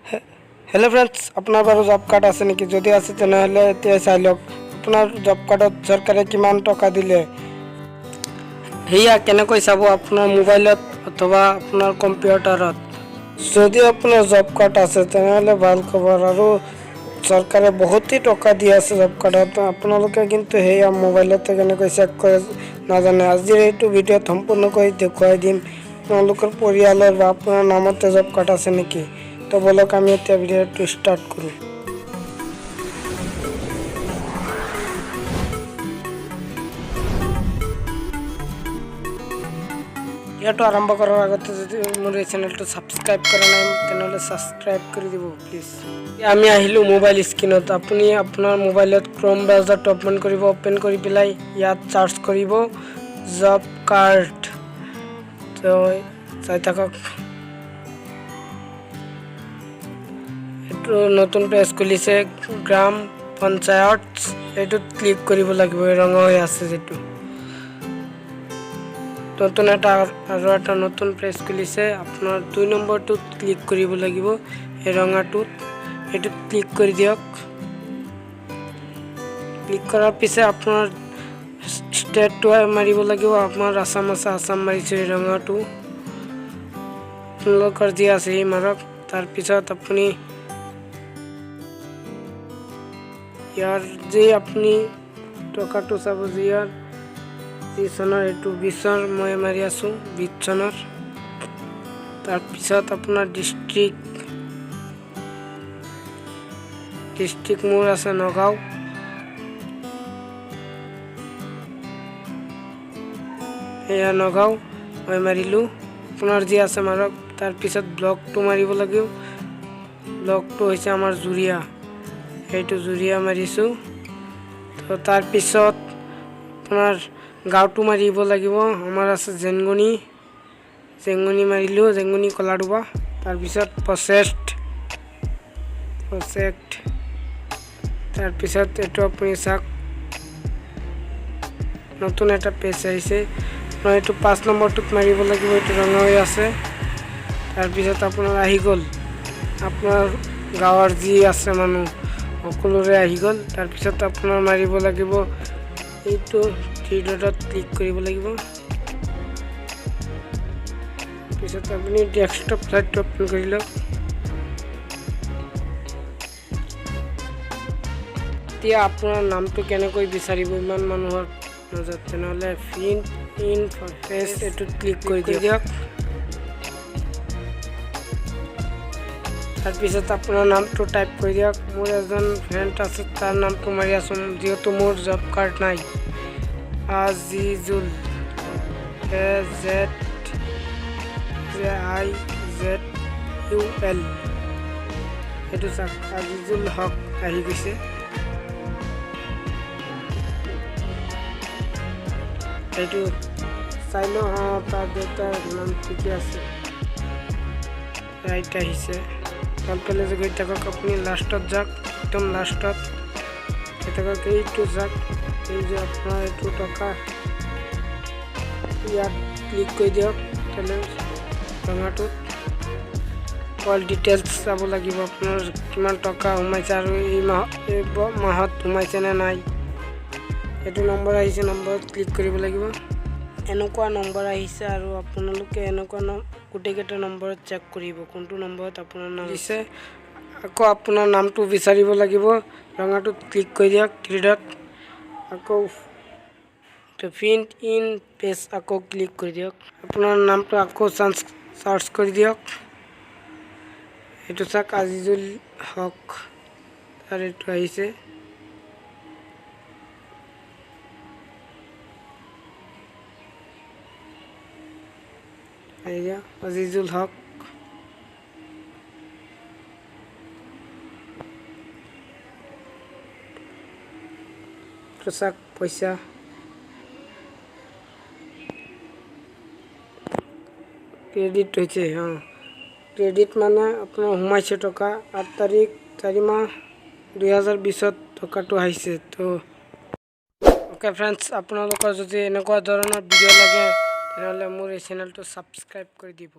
Hello' friends, আপোনাৰ বাৰু job card আছে নেকি? যদি আছে, তেনেহ'লে এতিয়াই চাই লওক আপোনাৰ জব কাৰ্ডত চৰকাৰে কিমান টকা দিলে। সেয়া কেনেকৈ চাব আপোনাৰ মোবাইলত অথবা আপোনাৰ কম্পিউটাৰত? যদি আপোনাৰ জব কাৰ্ড আছে, তেনেহ'লে ভাল খবৰ আৰু চৰকাৰে বহুতেই টকা দি আছে জব কাৰ্ডত। আপোনালোকে কিন্তু সেয়া মোবাইলতে কেনেকৈ চেক কৰে নাজানে। আজিৰ এইটো ভিডিঅ'ত সম্পূৰ্ণকৈ দেখুৱাই দিম আপোনালোকৰ পৰিয়ালৰ বা আপোনাৰ নামতে জব কাৰ্ড আছে নেকি। তো বলক, আমি এতিয়া ভিডিঅ'টো ষ্টাৰ্ট কৰোঁ। ভিডিঅ'টো আৰম্ভ কৰাৰ আগতে যদি মোৰ এই চেনেলটো ছাবস্ক্ৰাইব কৰা নাই, তেনেহ'লে ছাবস্ক্ৰাইব কৰি দিব প্লিজ। আমি আহিলোঁ মোবাইল স্ক্ৰীণত। আপুনি আপোনাৰ মোবাইলত ক্ৰম ব্ৰাউজাৰটো অ'পেন কৰিব। অ'পেন কৰি পেলাই ইয়াত চাৰ্চ কৰিব জব কাৰ্ড। তো চাই থাকক, এইটো নতুন পেজ খুলিছে, গ্ৰাম পঞ্চায়ত। এইটোত ক্লিক কৰিব লাগিব, এই ৰঙা হৈ আছে যিটো। নতুন এটা আৰু এটা নতুন পেজ খুলিছে। আপোনাৰ 2 নম্বৰটোত ক্লিক কৰিব লাগিব, এই ৰঙাটোত। এইটোত ক্লিক কৰি দিয়ক। ক্লিক কৰাৰ পিছে আপোনাৰ ষ্টেটটো মাৰিব লাগিব। আপোনাৰ আছাম আছে, আছাম মাৰিছোঁ এই ৰঙাটো। আপোনালোকৰ যি আছে সেই মাৰক। তাৰপিছত আপুনি ইয়াৰ যে আপুনি টকাটো চাব যে ইয়াৰ যি চনৰ, এইটো 20ৰ মই মাৰি আছোঁ, 20 চনৰ। তাৰপিছত আপোনাৰ ডিষ্ট্ৰিক্ট, ডিষ্ট্ৰিক্ট মোৰ আছে নগাঁও। এয়া নগাঁও মই মাৰিলোঁ। আপোনাৰ যি আছে মাৰক। তাৰপিছত ব্লকটো মাৰিব লাগিব। ব্লকটো হৈছে আমাৰ জুৰিয়া, সেইটো জুৰিয়া মাৰিছোঁ। তো তাৰপিছত আপোনাৰ গাঁৱটো মাৰিব লাগিব। আমাৰ আছে জেংগনি, জেংগনি মাৰিলোঁ, জেংগনি কলাডোবা। তাৰপিছত প্ৰচেষ্ট, প্ৰচেক্ট। তাৰপিছত এইটো আপুনি চাওক, নতুন এটা পেজ আহিছে। আপোনাৰ এইটো 5 নম্বৰটোত মাৰিব লাগিব, এইটো ৰঙা হৈ আছে। তাৰপিছত আপোনাৰ আহি গ'ল, আপোনাৰ গাঁৱৰ যি আছে মানুহ সকলোৰে আহি গ'ল। তাৰপিছত আপোনাৰ মাৰিব লাগিব এইটো থ্ৰী ডটত ক্লিক কৰিব লাগিব। পিছত আপুনি ডেস্কটপ চাইটটো অ'পেন কৰি লওক। এতিয়া আপোনাৰ নামটো কেনেকৈ বিচাৰিব ইমান মানুহৰ মাজত? তেনেহ'লে ফাইণ্ড ইন ফেচ এইটোত ক্লিক কৰি দিয়ক। তাৰপিছত আপোনাৰ নামটো টাইপ কৰি দিয়ক। মোৰ এজন ফ্ৰেণ্ড আছে, তাৰ নামটো মাৰি আছোঁ, যিহেতু মোৰ জব কাৰ্ড নাই। আজিজুল, AZJIZUL। এইটো চাওক, আজিজুল হক আহি গৈছে। এইটো চাই লওঁ। অঁ, তাৰ দেউতাৰ নাম ঠিকে আছে, ৰাইট আহিছে। তলফালে যে গৈ থাকক আপুনি, লাষ্টত যাওক, একদম লাষ্টত গৈ থাকক। এইটো যাওক, এই যে আপোনাৰ এইটো টকা, ইয়াত ক্লিক কৰি দিয়ক। তেনে ৰঙাটোত অল ডিটেইলছ চাব লাগিব, আপোনাৰ কিমান টকা সোমাইছে আৰু এই মাহত সোমাইছে নে নাই। এইটো নম্বৰ আহিছে, নম্বৰত ক্লিক কৰিব লাগিব। এনেকুৱা নম্বৰ আহিছে আৰু আপোনালোকে এনেকুৱা গোটেইকেইটা নম্বৰত চেক কৰিব কোনটো নম্বৰত আপোনাৰ নাম দিছে। আকৌ আপোনাৰ নামটো বিচাৰিব লাগিব। ৰঙাটোত ক্লিক কৰি দিয়ক, থ্ৰী ডট, আকৌ ফাইণ্ড ইন পেজ, আকৌ ক্লিক কৰি দিয়ক। আপোনাৰ নামটো আকৌ চাৰ্চ কৰি দিয়ক। এইটো চাওক, আজিজুল হক, তাৰ এইটো আহিছে। এইয়া আজিজুল হক। চাওক, পইচা ক্ৰেডিট হৈছে। অঁ, ক্ৰেডিট মানে আপোনাৰ সোমাইছে টকা। 8 তাৰিখ 4 মাহ 2020ত টকাটো আহিছে। তো অ'কে ফ্ৰেণ্ডছ, আপোনালোকৰ যদি এনেকুৱা ধৰণৰ ভিডিঅ' লাগে, তেনেহ'লে মোৰ এই চেনেলটো ছাবস্ক্ৰাইব কৰি দিব।